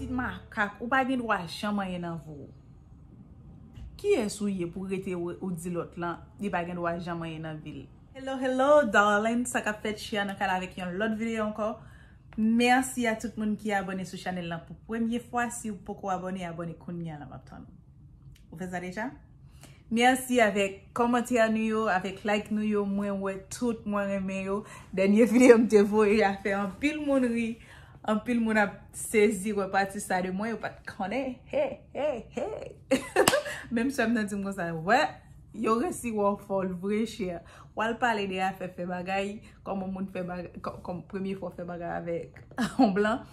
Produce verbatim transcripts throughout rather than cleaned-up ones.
Ti makak, ou pa gen dwa janm anyen nan vi w. Kiyès ou ye pou rete ou, ou di lòt lan, li pa gen dwa janm anyen nan vi l? Hello, hello, darling, sa k ap fèt, Chia nan kay la avèk yon lòt videyo ankò. Mèsi a tout moun ki abòne sou chanèl lan pou premye fwa. Si w poko abòne, abòne kounye a la, m ap tann ou. Ou fè sa deja? Mèsi avèk kòmantè nou yo, avèk like nou yo, mwen wè tout, mwen renmen yo. Dènye videyo m te voye a fè anpil moun ri, anpil moun ap sezi wè pati sa de mwen, yo pa t konnen. Hey, hey, hey! Menm sè m nan di m konsa, wè, yo resi wè w fò l vre, chè. W al pale de afè fè bagay, kòman moun fè bagay, kò- kòm premye fwa w fè bagay avèk yon blan.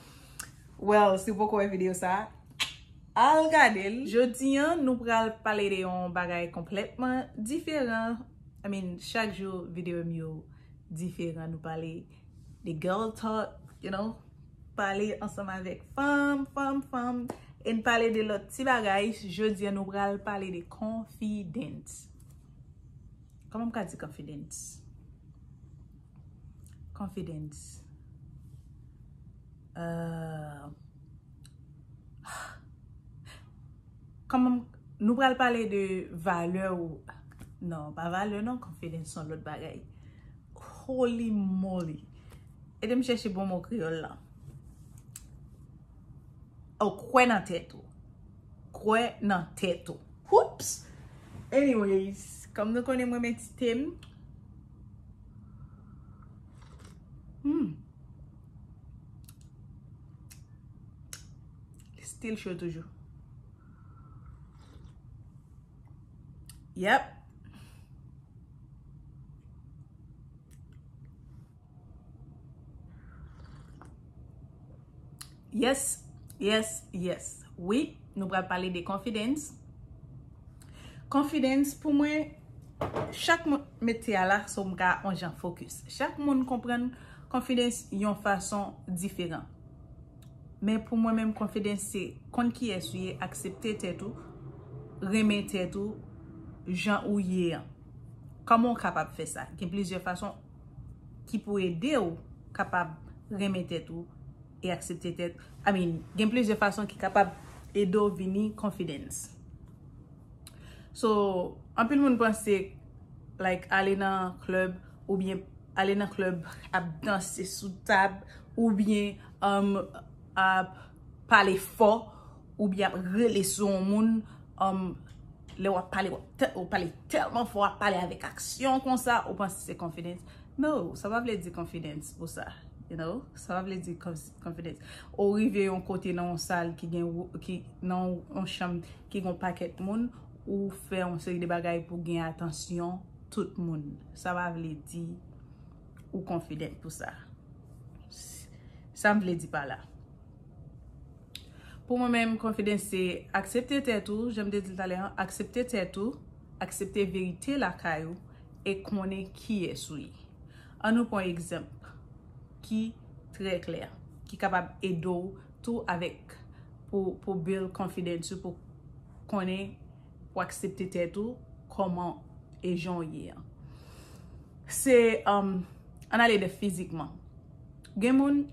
Well, si w poko wè videyo sa, al gade l. Jodi an, nou pral pale de yon bagay konplètman diferan. I mean, chak jou videyo m yo diferan. Nou pale de girl talk, you know, pale ansanm avèk fanm, fanm, fanm, e n pale de lòt ti bagay. Jodi an, nou pral pale de confidence. Kòman m ka di confidence? Confidence. Euh, kòman m- nou pral pale de valè ou. Non, pa valè non, confidence se yon lòt bagay. Holy moly. Ede m chèche bon mo kreyòl la. Ou kwè nan tèt ou. Kwè nan tèt ou. Oops. Anyways, kòm nou konnen mwen men ti tem. Hmm. Li still cho toujou. Yep. Yes, yes, yes. Wi, nou pral pale de confidence. Confidence, pou mwen, chak moun mete a la, so m ka on jan focus. Chak moun konprann confidence yon fason diferan. Men pou mwen menm, confidence se konn kiyès ou ye, aksepte tèt ou, renmen tèt ou, jan ou ye an. Kòman w kapab fè sa? Gen plizyè fason ki pou ede w kapab renmen tèt ou e aksepte tèt. I mean, gen plizyè fason ki kapab ede w vini confidence. So, anpil moun panse, like, ale nan klèb, oubyen ale nan klèb ap danse sou tab, oubyen, um, ap pale fò, oubyen ap rele sou yon moun, um, lè w ap pale, w ap tè- w pale tèlman fò, w ap pale avèk aksyon konsa, ou panse se confidence. No, sa pa vle di confidence pou sa. You know, sa pa vle di conf- confidence. Ou rive yon kote nan yon sal ki gen wo- ki nan yon chanm ki gen yon pakèt moun, ou fè yon seri de bagay pou gen atansyon tout moun. Sa pa vle di ou confident pou sa. Sa m vle di pa la. Pou mwen menm, confidence se aksepte tèt ou, jan m te di l talè an, aksepte tèt ou, aksepte verite lakay ou, e konnen kiyès ou ye. An nou pran egzanp ki trè klè, ki kapab ede w tou avèk pou, pou build confidence ou, pou konnen, pou aksepte tèt ou, kòman e jan w ye an. Se, um, ann ale de fizikman. Gen moun,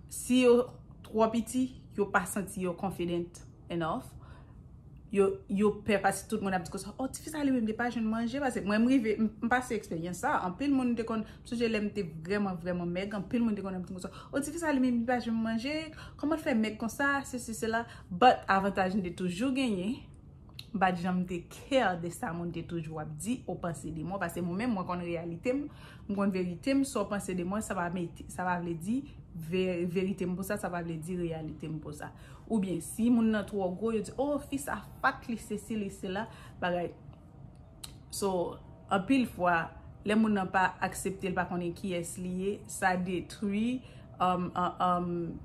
si yo twò piti, yo pa santi yo confident enough. Yo, yo pè paske tout moun ap di konsa, "Oh, tifi sa li menm li pa jwenn manje." Paske mwen, m rive, m, m pase eksperyans sa. Anpil moun te konn, m sonje lè m te vrèman, vrèman mèg, anpil moun te konn ap di konsa, "Oh, tifi sa li menm li pa jwenn manje. Kòman l fè mèg konsa, sesi, sela." But avantaj m te toujou genyen, m pa t janm te care de sa moun te toujou ap di ou panse de mwen, paske mwen menm, mwen konn reyalite m, m konn verite m, sa w panse de mwen, sa pa mete, sa pa vle di ve- verite m pou sa, sa pa vle di reyalite m pou sa. Oubyen, si moun nan twò gwo, yo di, "Oh, fi sa fat, li sesi, li sela," bagay. So, anpil fwa, lè moun nan pa aksepte l, pa konnen kiyès li ye, sa detwi, um, um, um,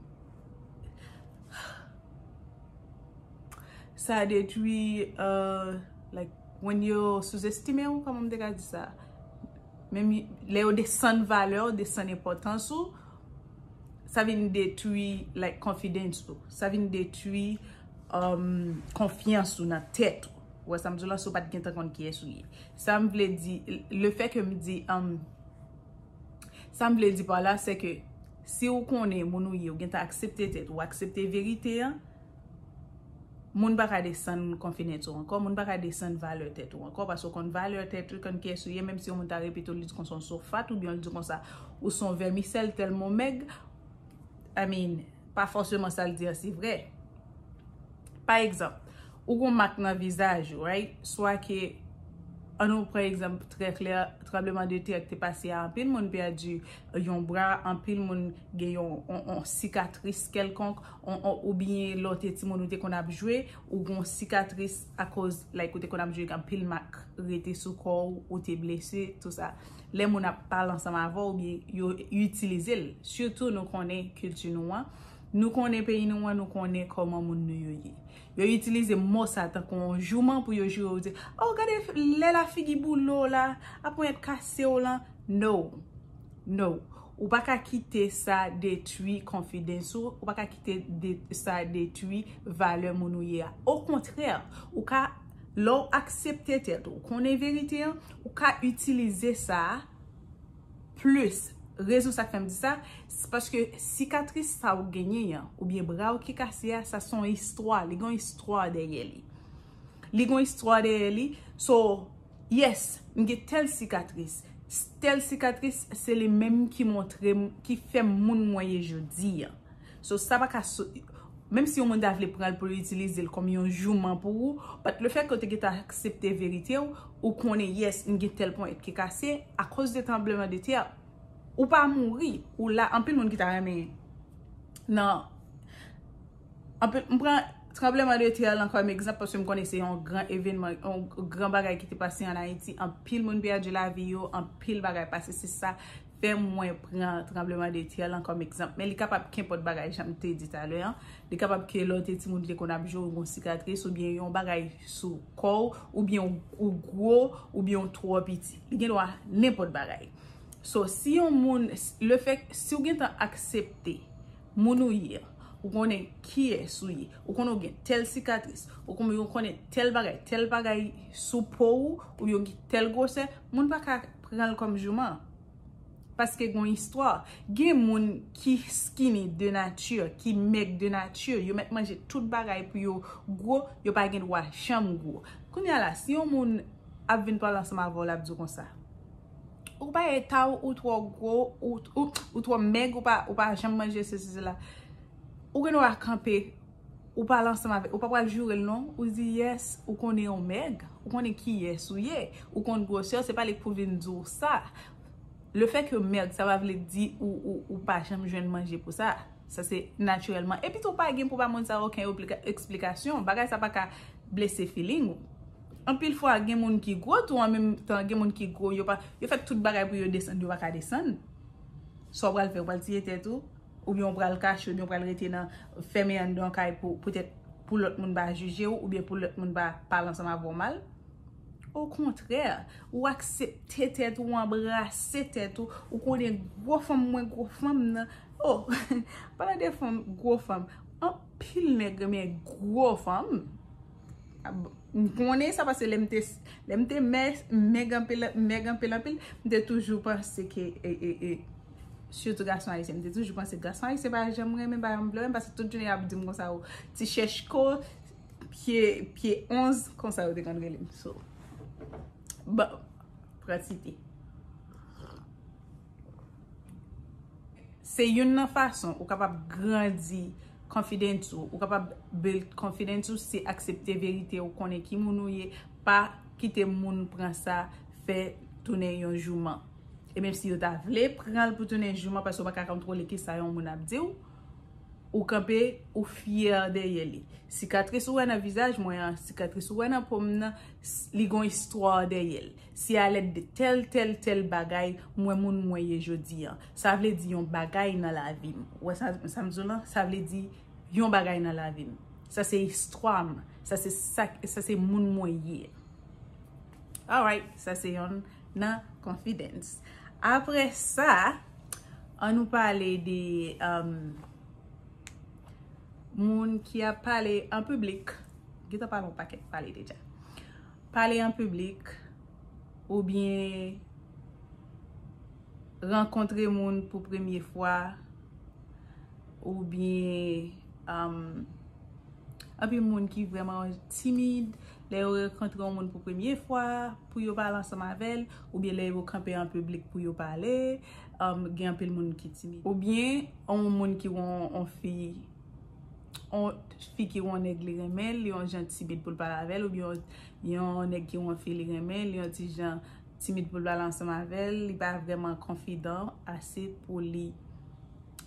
sa detwi, uh, like, when yo souzestime w, kòman m te ka di sa? Menm lè yo desann valè w, desann enpòtans ou, sa vin detwi, like, confidence ou. Sa vin detwi, um, konfyans ou nan tèt ou. Ou wè sa m di w la, si w pa t gentan konn kiyès ou ye. Sa m vle di, le fait que m di, um, sa m vle di pa la, se ke Si ou konnen moun ou ye, ou gentan aksepte tèt ou, aksepte verite an, moun pa ka desann konfidans ou ankò, moun pa ka desann valè tèt ou ankò, paske ou konn valè tèt ou, konn kiyès ou ye, menm si yon moun ta repete w, li di konsa w se yon fat, oubyen l di konsa ou se yon vèmisèl, tèlman w mèg, I mean, pa fòseman sa l di an se vre. Pa egzanp, ou gon mak nan vizaj ou, right? Swa ke, ann nou pran egzanp trè klè, tranbleman de tè ki te pase a, anpil moun pèdi yon bra, anpil moun gen yon, yon, yon sikatris kèlkonk, yon, yon, oubyen lè w te timoun ou te konn ap jwe, ou gon sikatris akoz, like, ou te konn ap jwe, anpil mak rete sou kò w, ou te blese, tou sa. Lè moun ap pale ansanm avè w, oubyen yo itilize l, sitou nou konnen kilti nou an, nou konnen peyi nou an, nou konnen kòman moun nou yo ye. Yo itilize mo sa tankou yon jouman pou yo joure w, di, "Oh, gade lè la figi boule w la, aponyèt kase w lan." No. No. Ou pa ka kite sa detwi konfidans ou, ou pa ka kite de, sa detwi valè moun ou ye a. Okontrè, ou ka, lè w aksepte tèt ou, konnen verite an, ou ka itilize sa plis. Rezon sa k fè m di sa, se paske sikatris sa ou genyen an, oubyen bra w ki kase a, sa se yon istwa, li gen yon istwa dèyè li. Li gen yon istwa dèyè li. So, yes, m gen tèl sikatris. Tèl sikatris, se li menm ki montre m, ki fè m moun mwen ye jodi an. So, sa pa ka so-, menm si yon moun ta vle pran l pou l itilize l kòm yon jouman pou ou, but le fait que w te gentan aksepte verite w, ou konnen, yes, m gen tèl ponyèt ki kase, akoz de tranbleman de tè, ou pa mouri, ou la, anpil moun ki ta renmen nan, anpil, m pran tranbleman de tè lan kòm egzanp, paske m konnen se yon gran evènman, yon gran bagay ki te pase an Ayiti, anpil moun pèdi lavi yo, anpil bagay pase, se sa fè mwen pran tranbleman de tè lan kòm egzanp. Men li kapab kenpòt bagay, jan m te di talè an. Li kapab ke lè w te timoun, ou te konn ap jwe, ou gon sikatris, oubyen yon bagay sou kò w, oubyen ou, ou gwo, oubyen ou twò piti. Li gen dwa nenpòt bagay. So, si yon moun, le fait, si w gentan aksepte moun ou ye, ou konnen kiyès ou ye, ou konnen ou gen tèl sikatris, ou konnen, ou konnen tèl bagay, tèl bagay sou po ou, oubyen ou gen tèl gwosè, moun pa ka pran l kòm jouman. Paske gen yon istwa. Gen moun ki skinny de nati, ki mèg de nati, yo mèt manje tout bagay pou yo gwo, yo pa gen dwa janm gwo. Kounye a la, si yon moun ap vin pale ansanm avè w, l ap di w konsa, "Ou pa eta w, ou twò gwo, ou, ou, ou twò mèg, ou pa, ou pa janm manje sesi, sela." Ou gen dwa kanpe, ou pale ansanm avè, ou pa pral joure l non, ou di, "Yes, ou konnen ou mèg, ou konnen kiyès ou ye, ou konn gwosè w, se pa li k pou vin di w sa." Le fait que mèg, sa pa vle di ou, ou, ou pa janm jwenn manje pou sa. Sa se natirèlman. Epi tou, pa gen pou ba moun sa okenn esplika-, eksplikasyon. Bagay sa pa ka blese feeling ou. Anpil fwa, gen moun ki gwo tou, an menm tan, gen moun ki gwo, yo pa, yo fè tout bagay pou yo desann, yo pa ka desann. Sa w pral fè, w pral tiye tèt ou, oubyen w pral kache, oubyen w pral rete nan, fèmen anndan kay pou, poutèt pou lòt moun pa jije w, oubyen pou lòt moun pa pale ansanm avè w mal. Okontrè, ou aksepte tèt ou, ou anbrase tèt ou, ou konnen gwo fanm mwen, gwo fanm nan. Oh, palan de fanm, gwo fanm, anpil nèg renmen gwo fanm. M konnen sa paske lè m te, lè m te mè-, mèg anpil, mèg anpil, anpil, m te toujou panse ke, e, e, e, sitou gason ayisyen, m te toujou panse gason ayisyen pa janm renmen, pa janm vle renmen, paske tout jounen y ap di m konsa, "O, ti chèchko, pye, pye onz," konsa yo te konn rele m. So, bon, pran ti te. Se youn nan fason ou kapab grandi confidence ou, ou kapab build confidence ou, se aksepte verite ou, konnen ki moun ou ye, pa kite moun pran sa fè tounen yon jouman. E menm si yo ta vle pran l pou tounen jouman, paske ou pa ka kontwole kisa yon moun ap di w, ou kanpe, ou fyè dèyè li. Sikatris ou wè nan vizaj mwen an, sikatris ou wè nan po m nan, s-, li gon istwa dèyè l. Se alèd de tèl, tèl, tèl bagay, mwen moun mwen ye jodi an. Sa vle di yon bagay nan lavi m. Ou wè sa, sa m di w lan? Sa vle di yon bagay nan lavi m. Sa se istwa m. Sa se sa, sa se moun mwen ye. Alright, sa se yon nan confidence. Apre sa, ann nou pale de, um, moun ki ap pale an piblik. Gentan pale yon pakèt pale deja. Pale an piblik, oubyen rankontre moun pou premye fwa, oubyen um, anpil moun ki vrèman timid, lè yo rankontre yon moun pou premye fwa, pou yo pale ansanm avè l, oubyen lè yo kanpe an piblik pou yo pale, um, gen anpil moun ki timid. Oubyen yon moun ki wè yon fi, yon fi ki wè yon nèg li renmen, li yon jan timid pou l pale avè l, oubyen yon, yon nèg ki wè yon fi li renmen, li yon ti jan timid pou l pale ansanm avè l, li pa vrèman konfidan ase pou li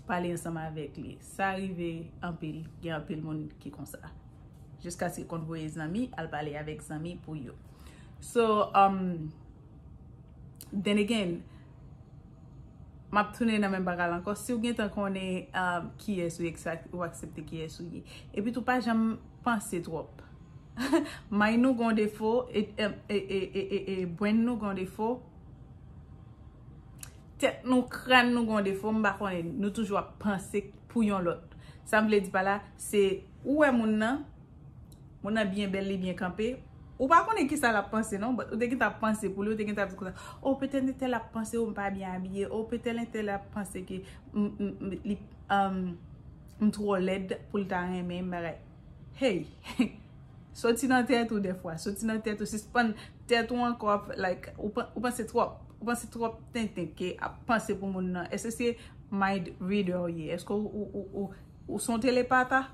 pale ansanm avèk li. Sa rive anpil, gen anpil moun ki konsa. Jiskaske konn voye zanmi, al pale avèk zanmi pou yo. So, um, then again, m ap tounen nan menm bagay la ankò. Si w gentan konnen um, kiyès ou ye, ou aksepte kiyès ou ye. Epi tou, pa janm panse twòp. May nou gon defo, e, e, e, e, e, e bwenn nou gon defo. Tèt nou, kràn nou gon defo, m pa konnen, nou toujou ap panse pou yon lòt. Sa m vle di pa la, se ou wè moun nan, moun nan byen bèl, li byen kanpe, ou pa konnen kisa l ap panse non, but ou te gentan ap panse pou li, ou te gentan ap di konsa, oh, petèt entèl ap panse, oh, m pa byen abiye, oh, petèt entèl ap panse ke m, m, m, li, um, m twò lèd pou l ta renmen m, bagay. Hey! Soti nan tèt ou dèfwa. Soti nan tèt ou. Sispann tèt ou ankò. Like, ou, ou panse twòp. Ou panse twòp tenten ke ap panse pou moun nan. Èske se mind reader ou ye? Èske ou, ou, ou, ou, ou se yon telepata?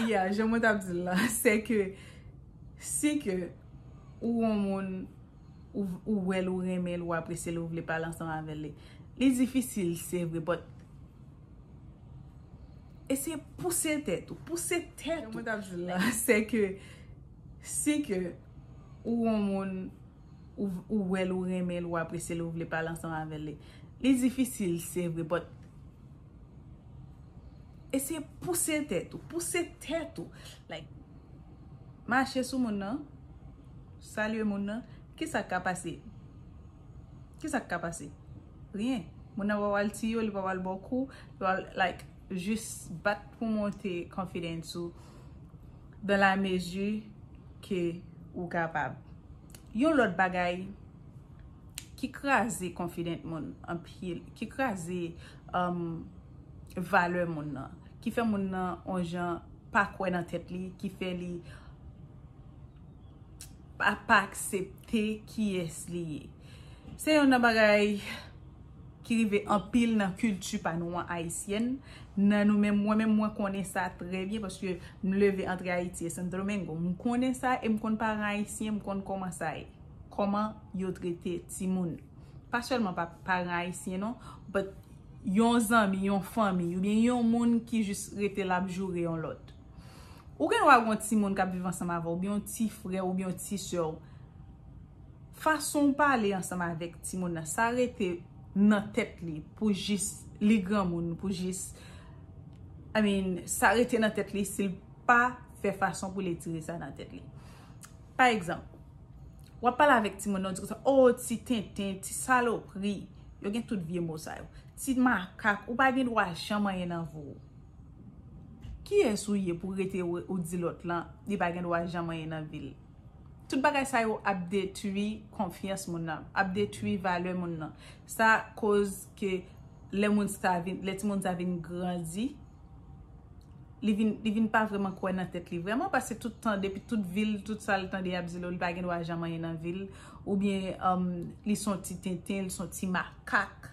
Yeah, jan mwen t ap di l la, se ke si ke ou yon moun ou, ou wè l, ou renmen l, ou apresye l, ou vle pale ansanm avè l. Li difisil, se vre, but eseye pouse tèt ou, pouse tèt ou. Mwen t ap di la, se ke si ke ou yon moun ou, ou wè l, ou renmen l, ou apresye l, ou vle pale ansanm avè l. Li difisil, se vre, but eseye pouse tèt ou, pouse tèt ou. Like, mache sou moun nan, salye moun nan, kisa k ka pase? Kisa k ka pase? Ryen. Moun nan pa pral tiye w, li pa pral ba w kou, li pa pral, like, jis bat pou monte confidence ou dans la mesure ke ou kapab. Yon lòt bagay ki kraze confidence moun anpil, ki kraze um, valè moun nan, ki fè moun nan yon jan pa kwè nan tèt li, ki fè li pa, pa aksepte kiyès li ye. Se youn nan bagay ki rive anpil nan kilti pa nou an ayisyèn. Nan nou menm, mwen menm, mwen konnen sa trè byen paske m leve antre Ayiti e Santo Domingo. M konnen sa e m konn paran ayisyen, m konn kòman sa ye. Kòman yo trete timoun. Pa sèlman pa paran ayisyen non, but yon zanmi, yon fanmi, oubyen yon moun ki jis rete l ap joure yon lòt. Ou gen dwa gen yon timoun k ap viv ansanm avè w, oubyen yon ti frè w, oubyen yon ti sè w. Fason w pale ansanm avèk timoun nan, sa rete nan tèt li pou jis li granmoun, pou jis, I mean, sa rete nan tèt li si l pa fè fason pou l etire sa nan tèt li. Pa egzanp, w ap pale avèk timoun nan, w di konsa, oh, ti tenten, ti salopri. Yo gen tout vye mo sa yo. Ti makak, ou pa gen dwa janm anyen nan vi w. Kiyès ou ye pou rete ou, ou di lòt lan, li pa gen dwa janm anyen nan vi l? Tout bagay sa yo ap detwi konfyans moun nan, ap detwi valè moun nan. Sa koz ke lè moun sa vin, lè timoun sa vin grandi, li vin, li vin pa vrèman kwè nan tèt li vrèman, paske tout tan, depi tout vi l, tout sa l tande y ap di l, li pa gen dwa janm anyen nan vi l, oubyen um, li se yon ti tenten, li se yon ti makak,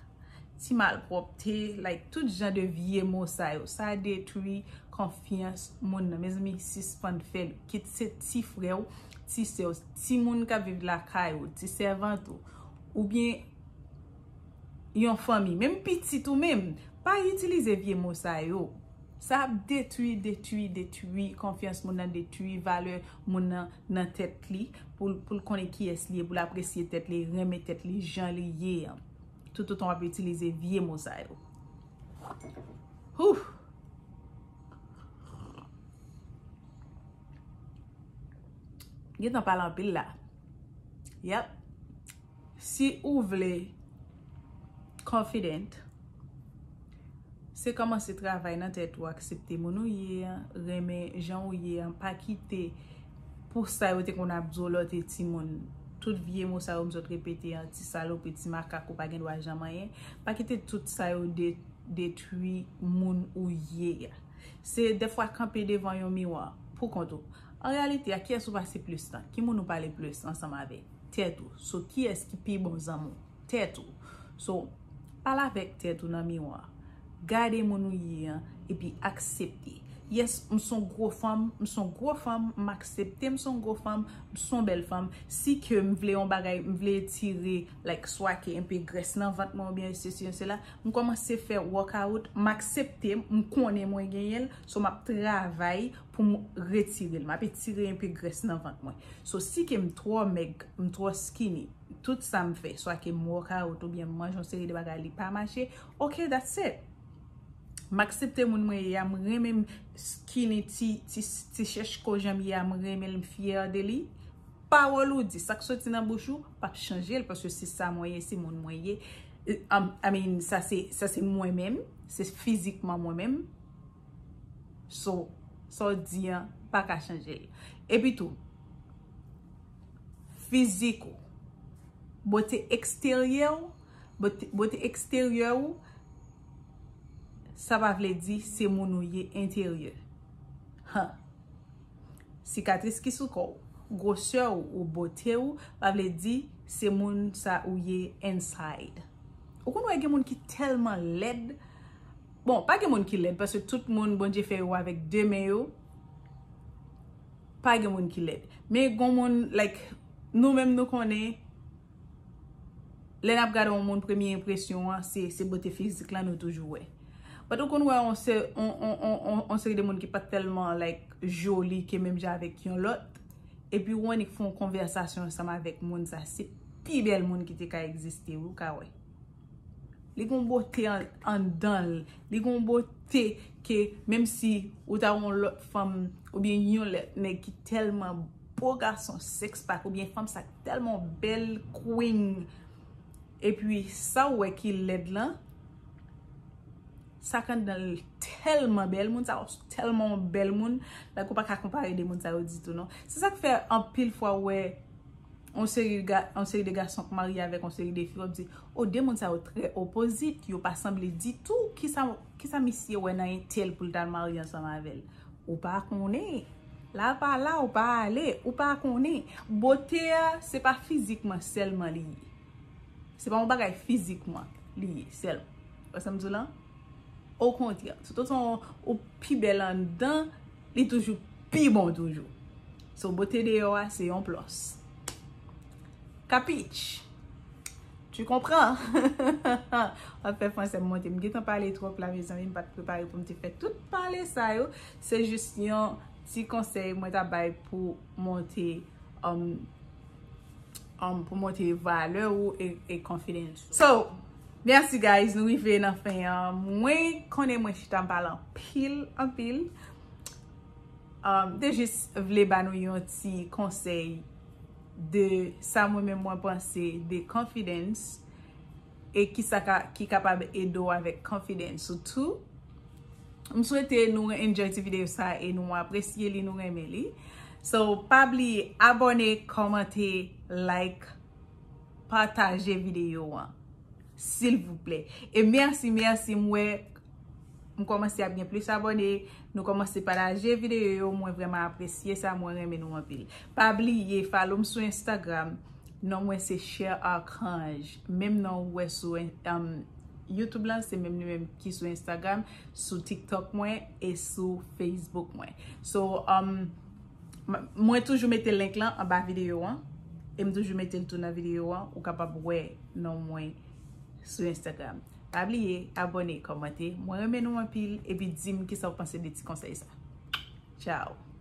ti malpwòpte, like, tout jan de vye mo sa yo. Sa detwi konfyans moun nan. Mezanmi, sispann fè l. Kit se ti frè w, ti sè w, timoun k ap viv lakay ou, ti sèvant ou, oubyen yon fanmi, menm pitit ou menm, pa itilize vye mo sa yo. Sa ap detwi, detwi, detwi konfyans moun nan, detwi valè moun nan nan tèt li, pou l, pou l konnen kiyès li ye, pou l apresye tèt li, renmen tèt li, jan li ye an. Toutotan w ap itilize vye mo sa yo. Hoo! Gentan pale anpil la. Yep. Si ou vle confident, se kòmanse travay nan tèt ou, aksepte moun ou ye an, renmen jan ou ye an, pa kite pou sa yo te konn ap di w lè w te timoun. Tout vye mo sa yo m sot repete an, ti salopri, ti makak, ou pa gen dwa janm anyen. Pa kite tout sa yo de, detwi moun ou ye a. Se dèfwa kanpe devan yon miwa pou kont ou. An reyalite a, kiyès ou pase plis tan? Ki moun ou pale plis ansanm avè? Tèt ou. So, kiyès ki pi bon zanmi w? Tèt ou. So, pale avèk tèt ou nan miwa. Gade moun ou ye an, epi aksepte. Yes, m son gwo fanm, m son gwo fanm, m aksepte m son gwo fanm, m son bèl fanm. Si ke m vle yon bagay, m vle tire, like, swa ke enpe grès nan vant mwen oubyen sesi, sela, m kòmanse fè workout, m aksepte, m konnen mwen genyen l, so m ap travay pou m retire l. M ap etire enpe grès nan vant mwen. So, si ke m twò mèg, m twò skinny, tout sa m fè, swa ke m workout oubyen m manje yon seri de bagay, li pa mache, ok, that's it. M aksepte moun mwen ye a, m renmen m skinny, ti, ti, ti chèch ko jan m ye a, m renmen l, m fyè de li. Pawòl ou di, sa k soti nan bouch ou, p ap chanje l, paske se sa mwen ye, se moun mwen ye. Um, I mean, sa se, sa se mwen menm, se fizikman mwen menm. So, sa w di an, pa ka chanje l. Epi tou, fizik ou, bote eksteryè w, bote, bote eksteryè w, sa pa vle di se moun ou ye enteryè. Han. Sikatris ki sou kò w, gwosè w ou bote w, pa vle di se moun sa ou ye inside. Ou konn wè gen moun ki tèlman lèd. Bon, pa gen moun ki lèd, paske tout moun Bondye fè yo avèk de men yo. Pa gen moun ki lèd. Men gon moun, like, nou menm nou konnen, lè n ap gade yon moun, premye enpresyon an, se, se bote fizik lan nou toujou wè. But ou konn wè on se, on, on, on, on, on seri de moun ki pa tèlman, like, joli ke menm jan avèk yon lòt. Epi ou annik fè yon konvèsasyon ansanm avèk moun sa, se pi bèl moun ki te ka egziste, wi, ou ka wè. Li gon bote an, anndan l. Li gon bote ke menm si ou ta wè yon lòt fanm oubyen yon lòt nèg ki tèlman bo gason, six pack, oubyen fanm sa k tèlman bèl, queen. Epi sa w wè ki lèd lan, sa k anndan l tèlman bèl, moun sa yo tèlman yon bèl moun, like ou pa ka konpare de moun sa yo ditou non. Se sa k fè anpil fwa w wè yon seri ga, yon seri de gason k marye avèk yon seri de fi, w ap di, o, de moun sa yo trè opozit, yo pa sanble ditou, kisa, kisa misye wè nan entèl pou l ta al marye ansanm avè l? Ou pa konnen. La pa la, ou pa ale, ou pa konnen. Bote a, se pa fizikman sèlman li ye. Se pa yon bagay fizikman li ye sèlman. Wè sa m di w lan? Okontrè, se tout sa ou pi bèl anndan, li toujou pi bon toujou. So, bote deyò a, se yon plus. Kapich? Tu comprends? W ap fè fransè m monte. M gentan pale twòp la, mezanmi, m pa t prepare pou m te fè tout pale sa yo. Se jis yon ti konsèy mwen ta bay pou monte, um, um, pou monte valè ou e, e confidence. So, merci guys, nou rive nan fen an. Mwen konnen mwen chita m pale anpil, anpil. Um, te jis vle ba nou yon ti konsèy de sa mwen menm mwen panse de confidence e ki sa ka, ki kapab ede w avèk confidence ou tou. M swete nou enjoy ti videyo sa e nou apresye li, nou renmen li. So, pa bliye abòne, kòmante, like, pataje videyo an. Silvouplè. E mèsi, mèsi, m wè m kòmanse ap gen plis abòne, nou kòmanse pataje videyo yo, mwen vrèman apresye sa, mwen renmen nou anpil. Pa bliye follow m sou Instagram, non mwen se Cher Archange. Menm non ou wè sou, um, YouTube lan, se menm li menm ki sou Instagram, sou TikTok mwen e sou Facebook mwen. So, um, m-, mwen toujou mete link lan anba videyo an, e m toujou mete l tou nan videyo an, ou kapab wè non mwen sou Instagram. Pa bliye, abòne, kòmante, mwen renmen nou anpil, epi di m kisa w panse de ti konsèy sa. Ciao.